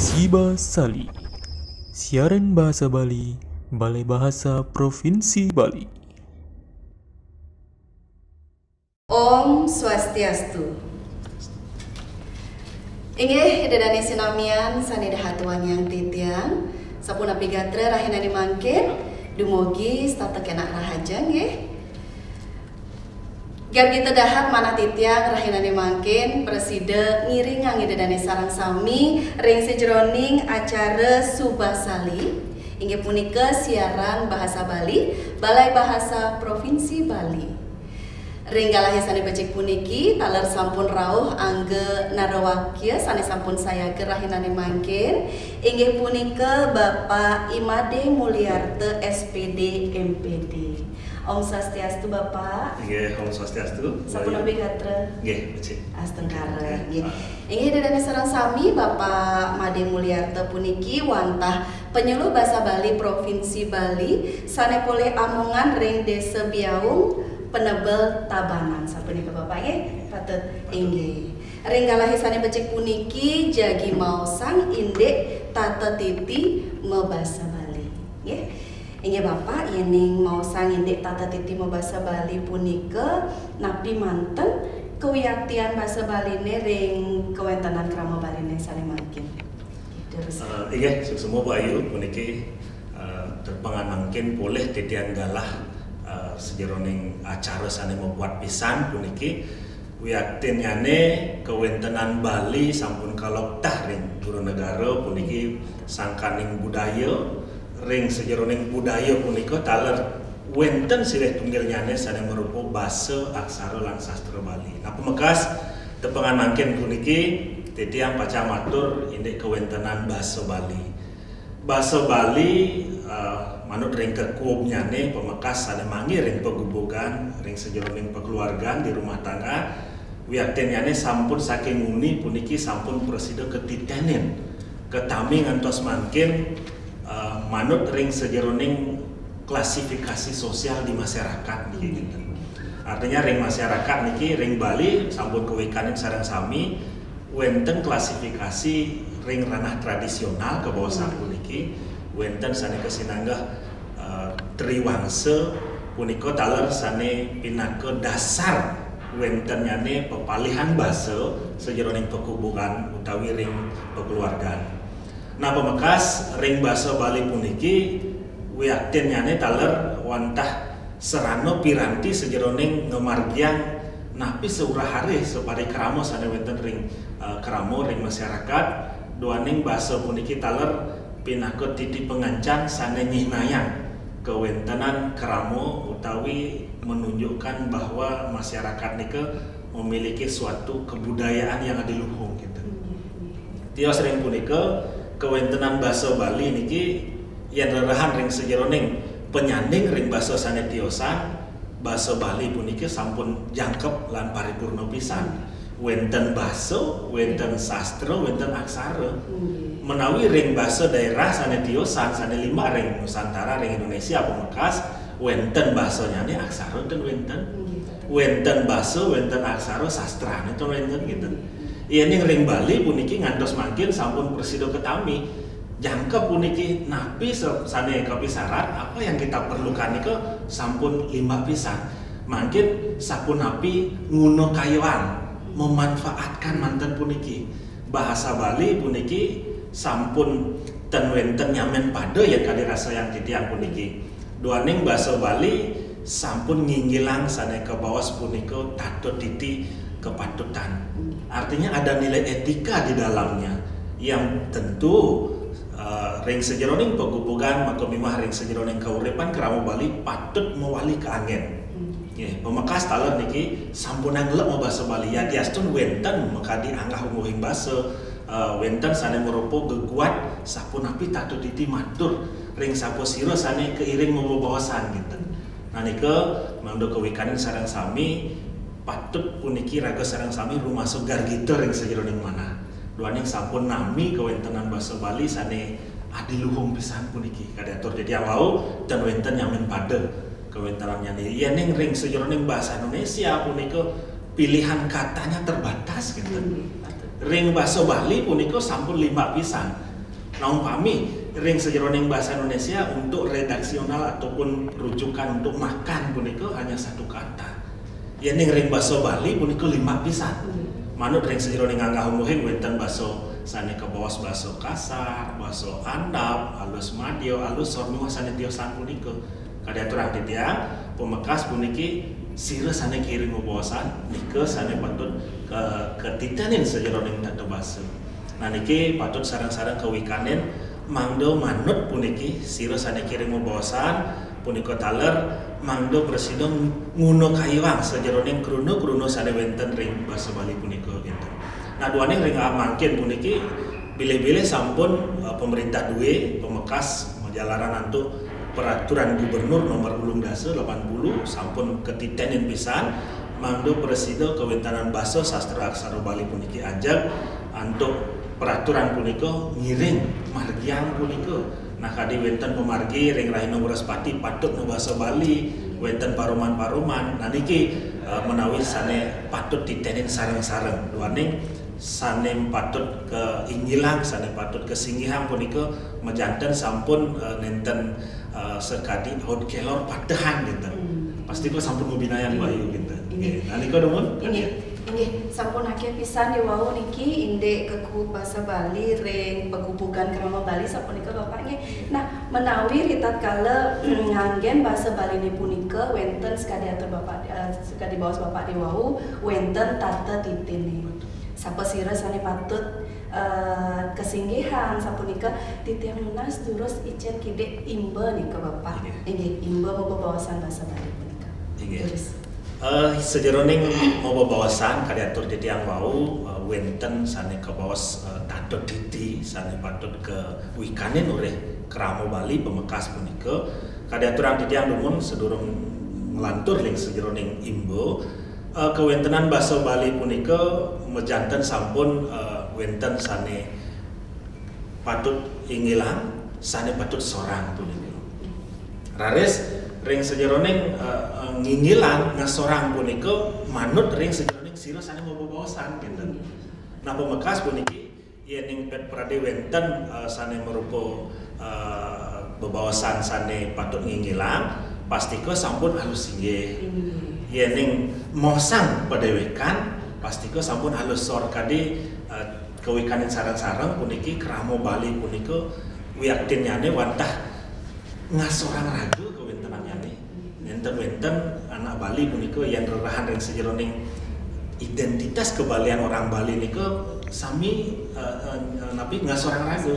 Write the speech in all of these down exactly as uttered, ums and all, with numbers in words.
Siba Sali. Siaran bahasa Bali, Balai Bahasa Provinsi Bali. Om Swastiastu. Inggih, Ida Dane sinamian sane dahat wangiang titiang, sapunapi gatra rahinane mangkin, dumugi setata kenak rahaja nggih. Gargita dahat manah titiang rahinane mangkin prasida ngiringang Ida Dane sareng sami ring sajeroning acara Subasali, inggih punika siaran bahasa Bali, Balai Bahasa Provinsi Bali. Ring galahe sane becik puniki, taler sampun rauh angga narawakya sane sampun sayaga rahinane mangkin, inggih punika Bapak I Made Mulyarta, S P D, M P D. Om Swastiastu, Bapak. Inggih, Om Swastiastu. Sapunapi gatra? Nggih, becik. Astungkara, nggih. Inggih, Ida Dane sareng sami, Bapak Made Mulyarta puniki wantah penyuluh basa Bali Provinsi Bali sane polih amongan ring Desa Biaung, Penebel, Tabanan. Sapunika, Bapak, nggih? Patut. Inggih. Ring galahe sane becik puniki jagi maosang indik tata titi mabasa Bali. Nggih. Inggih Bapak, yening maosang indik tata titi mabasa Bali punika, napi manten kawiaktian basa Baline ring kawentenan krama Baline sane mangkin? Terus. Eh, inggih, suksma Bapak Ayu, puniki, eh, tepengan mangkin polih titiang galah, eh, sajeroning acara sane mabuat pisan puniki, wiaktinnyane kawentenan Bali sampun kaloktah ring Guru Negara puniki sangkaning budaya, ring sajeroning budaya punika taler wenten silih tunggilnyane sane marupa basa, aksara, lan sastra Bali. Nah, pamekas tepengan mangkin puniki titiang pacang matur indik kawentenan basa Bali. Basa Bali, eh, manut ring kekuubnyane pamekas sane manggi ring pagubugan, ring sajeroning pakeluargan di rumah tangga, wiaktinnyane sampun saking nguni puniki sampun prasida katitenin, katami ngantos mangkin, eh, manut ring sajeroning klasifikasi sosial di masyarakat niki, gitu. Artinya ring masyarakat niki, ring Bali sampun kawekanin sareng sami, wenten klasifikasi ring ranah tradisional kabaos sapuniki, wenten sane kasinanggeh, eh, triwangsa punika taler sane pinaka dasar wentennyane pepalihan basa sajeroning pakubugan utawi ring pakeluargan. Nah, pamekas ring basa Bali puniki wiaktinnyane taler wantah sarana piranti sajeroning ngamargiang napi saurahare saparikrama sane wenten ring, eh, krama ring masyarakat, duaning basa puniki taler pinaka titi pangancan sane nyihnayang kawentenan krama utawi menunjukkan bahwa masyarakat nika memiliki suatu kebudayaan yang adiluhung, gitu. Tios ring punika, kawentenan basa Bali niki yen rerahan ring sajeroning panyanding ring basa sane tiosan, basa Bali puniki sampun jangkep lan paripurna pisan. Wenten basa, wenten sastra, wenten aksara. Menawi ring basa daerah sane tiosan, sane limbak ring Nusantara, ring Indonesia pamekas, wenten basanyane, aksara ten wenten. Wenten basa, wenten aksara, sastrane ten wenten, gitu. Yening ring Bali puniki ngantos mangkin sampun prasida katami. Jangkep puniki napi sa-, sane kapisarat, apa yang kita perlukan nika sampun limbak pisan. Mangkin sapunapi nguna kayuan, memanfaatkan manten puniki. Bahasa Bali puniki sampun ten wenten nyamen pada yen kadi rasa yang titiang puniki. Duaning basa Bali sampun nginggilang sane kabaos punika tata titi kepatutan. Artinya ada nilai etika di dalamnya yang tentu, eh, ring sajeroning pagubugan maka miwah ring sajeroning kauripan krama Bali patut mawali kaanggen. Nggih, pamekas taler niki sampunang lek mabasa Bali, yadiastun wenten makadi anggah-ungguhing basa, eh, wenten sane marupa geguat sapunapi tata titi matur ring sapasira sane kairing mabebaosan, gitu. Nah, nika mangda kawekanin sareng sami, patut puniki raga sareng sami rumasa gargita ring sajeroning manah. Duaning sampun nami kawentenan basa Bali sane adiluhung pisan puniki. Kadi atur titiang wau, ten wenten nyamen pada kawentenannyane. Yening ring sajeroning basa Indonesia punika pilihan katanya terbatas, gitu. Ring basa Bali punika sampun limbak pisan. Nah, umpami ring sajeroning bahasa Indonesia untuk redaksional ataupun rujukan untuk makan punika hanya satu kata. Yén ring basa Bali punika limbak pisan. Manut ring sajeroning anggah-ungguhing wénten basa sané kabaos basa kasar, basa andap, alus madya, alus sor miwah sané tiosan punika. Kadi aturang titiang, pamekas puniki sira sané kiring bebaosan, nika sané patut ka-, katitenin sajeroning tata basa. Nah, niki patut sareng-sareng kawikanin mangda manut puniki sira sané kiring bebaosan, punika taler mangda prasida nguna kaiwang sajeroning kruna-kruna sané wénten ring basa Bali punika, kinten. Nah, duaning ring mangkin puniki bilih-bilih sampun, eh, pemerintah duwé pamekas majalaran antuk Peraturan Gubernur Nomor Ulung Dasa lapan puluh sampun katitenin pisan mangda prasida kawéntenan basa sastra aksara Bali puniki ajeg antuk peraturan punika ngiring margiang punika. Nah, kadi wénten pamargi ring rahina Wrespati patut mabasa Bali, wénten paroman-paroman. Nah, niki, eh, menawi sané patut titenin sareng-sareng. Duaning sané patut kainggilang, sané patut kasinggihang punika majanten sampun, eh, nénten, eh, sakadi aud kelor patehang kinten. Hmm. Pastika sampun mabinayan Bayu kinten. Inggih. Nggih. Nah, nika dumun. Inggih. Inggih, sampun akéh pisan diwau niki indik kekup basa Bali ring pagupugan krama Bali sapunika Bapak nggih. Nah, menawi ritatkala nganggén basa Baliné punika wénten sakadi atur Bapak, eh, sakadi baos Bapak diwau, wénten tata titiné. Sapasira sané patut, eh, kasinggihang sapunika titiang nunas durus icén kidik imba nika Bapak. Inggih. Inggih, imba mabebaosan basa Bali punika. Inggih. Durus. Eh, sajeroning mabebaosan kadi atur titiang wau, eh, wénten sané kabaos, eh, tata titi sané patut kawikanin olih krama Bali pamekas punika. Kadi aturang titiang dumun sadurung nglantur ring sajeroning imba, eh, kawéntenan basa Bali punika majanten sampun, eh, wénten sané patut inggilang, sané patut sorang punika. Raris ring sajeroning, eh, eh, nginggilang ngasorang punika manut ring sajeroning sira sané mabebaosan kinten. Nah, pamekas puniki yéning pét pradé wénten, eh, sané marupa, eh, bebaosan sané patut nginggilang, pastika sampun alus singgih. Inggih. Yéning mosang padéwékan, pastika sampun alus sor kadi, eh, kawikanin sareng-sareng puniki krama Bali punika wiaktinnyané wantah ngasorang raga kawéntenannyané. Nénten wénten anak Bali punika yén rerahan ring sajeroning identitas kebalian orang Bali nika sami, eh, eh, napi ngasorang raga.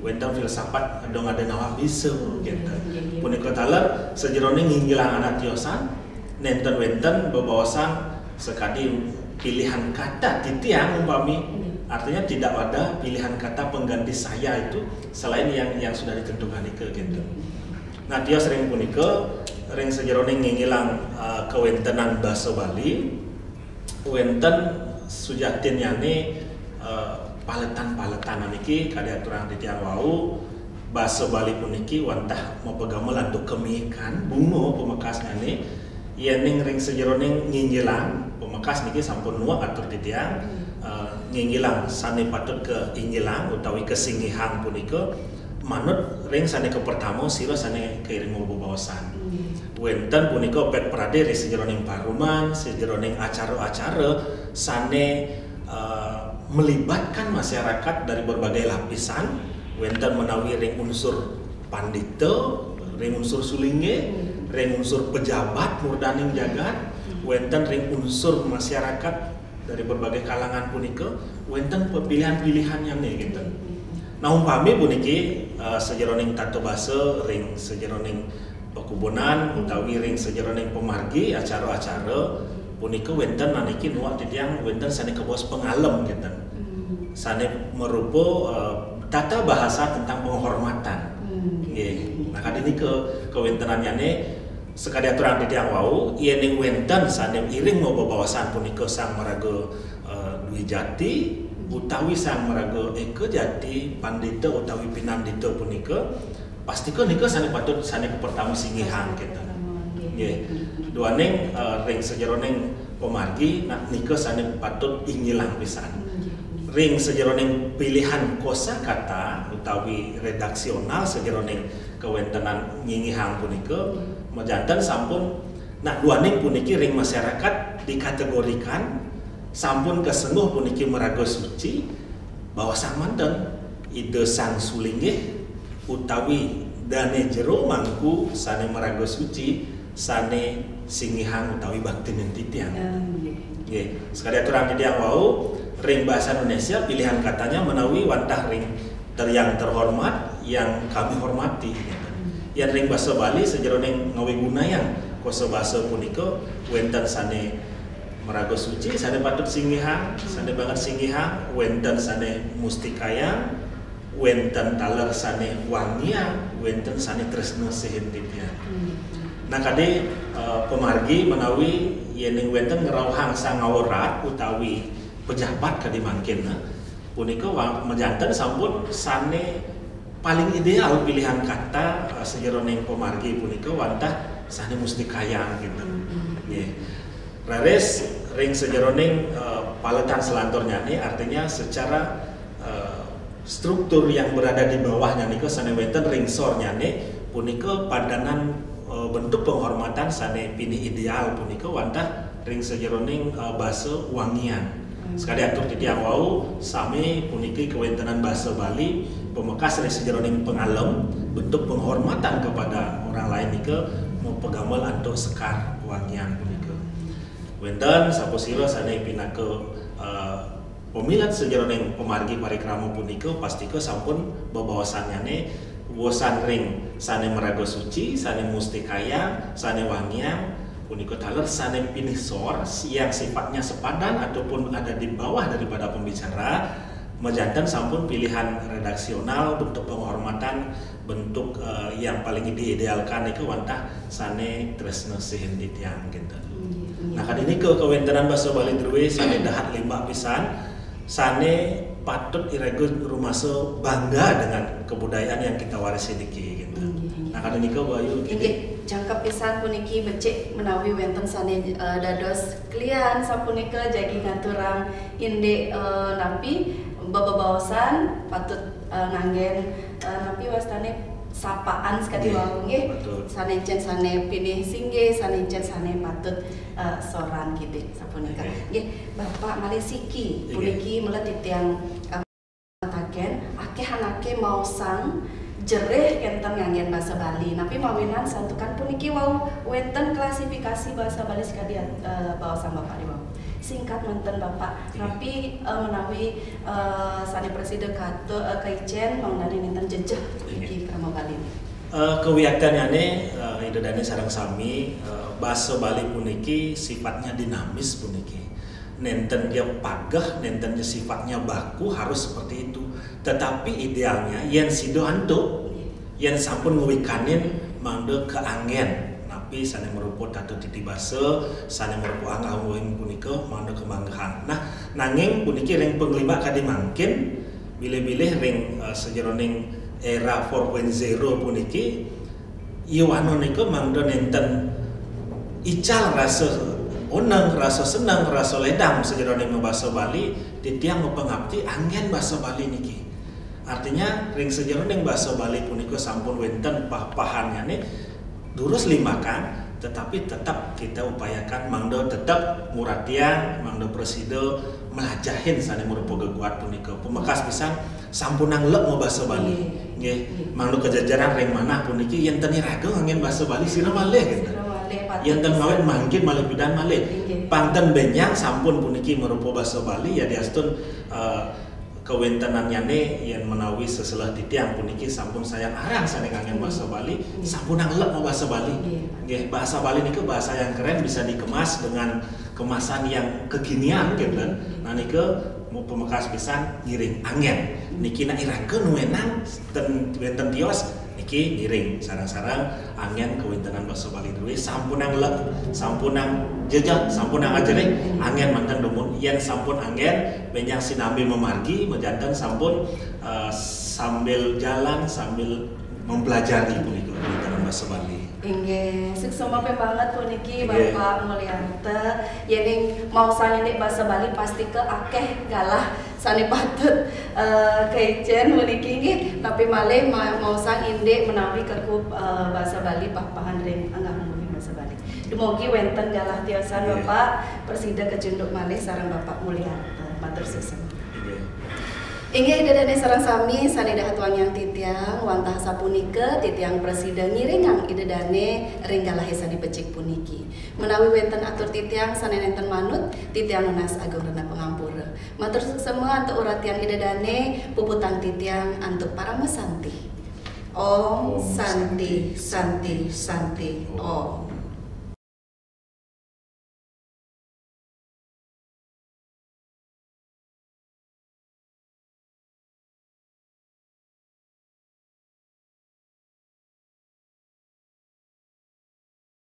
Wénten filsafat dong ada nawa bisa, kinten. Punika taler sajeroning nginggilang anak tiosan, nénten wénten bebaosan sakadi pilihan kata titiang umpami, artinya tidak ada pilihan kata pengganti saya itu selain yang, yang sudah ditentukan nika, kinten. Nah, tios ring punika, ring sajeroning nginggilang, eh, kawéntenan basa Bali, wénten sujatinnyané, eh, paletan-paletan niki kadi aturang titiang wau, basa Bali puniki wantah mapagama lantuk kamiikan, bunga pamekasnyané, yéning ring sajeroning nginggilang, pamekas niki sampun nuak atur titiang, eh, nginggilang sané patut kainggilang utawi kasinggihang punika, manut ring sané kapertama, sira sané kairing mabebaosan. Wénten punika pét pradé ring sajeroning paruman, sajeroning acara-acara sané, eh, melibatkan masyarakat dari berbagai lapisan, wénten menawi ring unsur pandita, ring unsur sulinggih, ring unsur pejabat murdaning jagat, wénten ring unsur masyarakat dari berbagai kalangan punika, wénten pepilihan-pilihannyané kinten. Nah, umpami puniki, eh, sajeroning tata basa ring sajeroning pakubunan utawi ring sajeroning pamargi acara-acara punika wénten niki nuak titiang wénten sané kabaos pangalem kinten. Sané marupa, eh, tata bahasa tentang penghormatan. Nggih. Nah, kadi nika kawéntenannyané sakadi aturang titiang wau, yéning wénten sané iring mabebaosan punika sang maraga, eh, dwijati utawi sang maraga éka jati, pandita utawi pinandita punika, pastika nika sané patut sané kapertama singgihang kinten. Nggih. Duaning, eh, ring sajeroning pamargi, nah, nika sané patut inggilang pisan. Ring sajeroning pilihan kosakata utawi redaksional sajeroning kawentenan nyingihang punika, majanten sampun, nah, duaning puniki ring masyarakat dikategorikan sampun kasengguh puniki maraga suci, baosang manten Ida Sang Sulinggih utawi Dane Jero Mangku sane maraga suci, sane singihang utawi baktinin titiang. Nggih, sekadi aturang titiang wau, ring basa Indonesia pilihan katanya menawi wantah ring ter-, yang terhormat, yang kami hormati. Yan ring basa Bali sajeroning ngawigunayang kosa basa punika wenten sane maraga suci, sane patut singihang, sane banget singihang, wenten sane mustikayang, wenten taler sane wangiang, wenten sane tresna sihin titiang. Nah, kadi, eh, pamargi menawi yening wenten ngrauhang sangawrat utawi pejabat kadi mangkin, nah, punika wa-, majanten sampun sane paling ideal pilihan kata, eh, sajeroning pamargi punika wantah sane mustikayang gitu. Nggih. Raris ring sajeroning, eh, paletan selanturnyane, artinya secara, eh, struktur yang berada di bawahnya nika sane wenten ring sornyane punika padanan, eh, bentuk penghormatan sane pinih ideal punika wantah ring sajeroning, eh, basa wangian. Sekadi atur titiang wau, sami puniki kawentenan basa Bali pamekas ring sajeroning pangalem, bentuk penghormatan kepada orang lain nika mapagamel antuk sekar wangian punika. Wenten sapasira sane pinaka, eh, pamilet sajeroning pamargi parikrama punika, pastika sampun bebaosannyane wusan ring sane maraga suci, sane mustikayang, sane wangiang, punika taler sane pinih sor, yang sifatnya sepadan ataupun ada di bawah daripada pembicara, majanten sampun pilihan redaksional, bentuk penghormatan, bentuk, eh, yang paling diidealkan itu wantah sane tresna sihin titiang gitu. Nah, kadi nika kawentenan basa Bali drue sane dahat limbak pisan, sane patut iraga rumasa bangga dengan kebudayaan yang kita warisi niki gitu. Nah, kadi nika Bayu, inggih, jangkep pisan puniki becik menawi wenten sane, eh, dados klian sapunika jagi ngaturang indik, eh, napi bebebaosan patut, eh, nganggen, eh, napi wastane sapaan sekadi wau nggih. Sane encen sane pinih singgih, sane encen sane patut, eh, soran kidik sapunika. Nggih, Bapak malih siki puniki mula titiang, eh, mataken, akeh anake maosang jerih kenten nganggen basa Bali. Napi mawinan santukan puniki wau wenten klasifikasi basa Bali sekadi, eh, baosang Bapak di wau. Singkat manten Bapak, napi, eh, menawi, eh, sane prasida kata, eh, kaicen mangdane nenten jejeh niki krama Bali. Eh, kawiaktannyane, eh, Ida Dane sareng sami, eh, basa Bali puniki sifatnya dinamis puniki. Nenten ja pageh, nenten ja sifatnya baku harus seperti itu. Tetapi idealnya yen sida antuk, yen sampun ngwikanin mangda kaanggen napi sane marupa tata titi basa, sane marupa anggah-ungguhing punika mangda kamanggehang. Nah, nanging puniki ring panglimbak kadi mangkin, bilih-bilih ring, eh, sajeroning era four point zero puniki, yuana nika mangda nenten ical rasa oneng, rasa seneng, rasa ledang sajeroning mabasa Bali, titiang mapangapti anggen basa Bali niki. Artinya, ring sajeroning basa Bali punika sampun wenten pah-pahannyane, durus limbakan, tetapi tetap kita upayakan mangda tetap nguratian, mangda prasida melajahin sane marupa geguat punika. Pamekas pisan, sampunang lek mabasa Bali. Nggih. Mangda kajajaran ring manah puniki, yen ten iraga nganggen basa Bali, sira malih, gitu. Yen ten ngawit mangkin malih pidan malih. Pang ten benjang sampun puniki marupa basa Bali, yadiastun, eh, kawentenannyane yen menawi seselah titiang puniki sampun sayan arang sane nganggen basa Bali, sampunang lek mabasa Bali. Nggih, bahasa Bali nika bahasa yang keren, bisa dikemas dengan kemasan yang kekinian, gitu kan. Nah, nika mu-, pamekas pisan ngiring anggen. Niki nak iraga nuenang ten wenten tios, niki ngiring sareng-sareng anggen kawentenan basa Bali drue, sampunang lek, sampunang jejeh, sampunang ajerih, anggen manten dumun. Yen sampun anggen, benjang sinambi mamargi, majanten sampun, eh, sambil jalan, sambil mempelajari punika dalam bahasa Bali. Inggih, suksma banget puniki Inggih. Bapak Mulyanto. Yéning maosang indik basa Bali pasti ke akéh galah sané patut eh, kaicén puniki nggih, tapi malih ma- maosang indik menawi kekup eh, basa Bali papahan ring anggah-ungguhing basa Bali. Dumogi wénten galah tiosan Inggih. Bapak, prasida kacunduk malih sareng Bapak Mulyanto. Matur suksma. Inggih. Inggih Ida Dané sareng sami sané dahat wangiang titiang, wantah sapunika titiang prasida ngiringang Ida Dané ring galahé sané becik puniki. Menawi wénten atur titiang sané nénten manut, titiang nunas agung rena pangampura. Matur suksma antuk uratian Ida Dané, puputang titiang antuk parama santi. Om Om Santi, Santi, Santi, Om.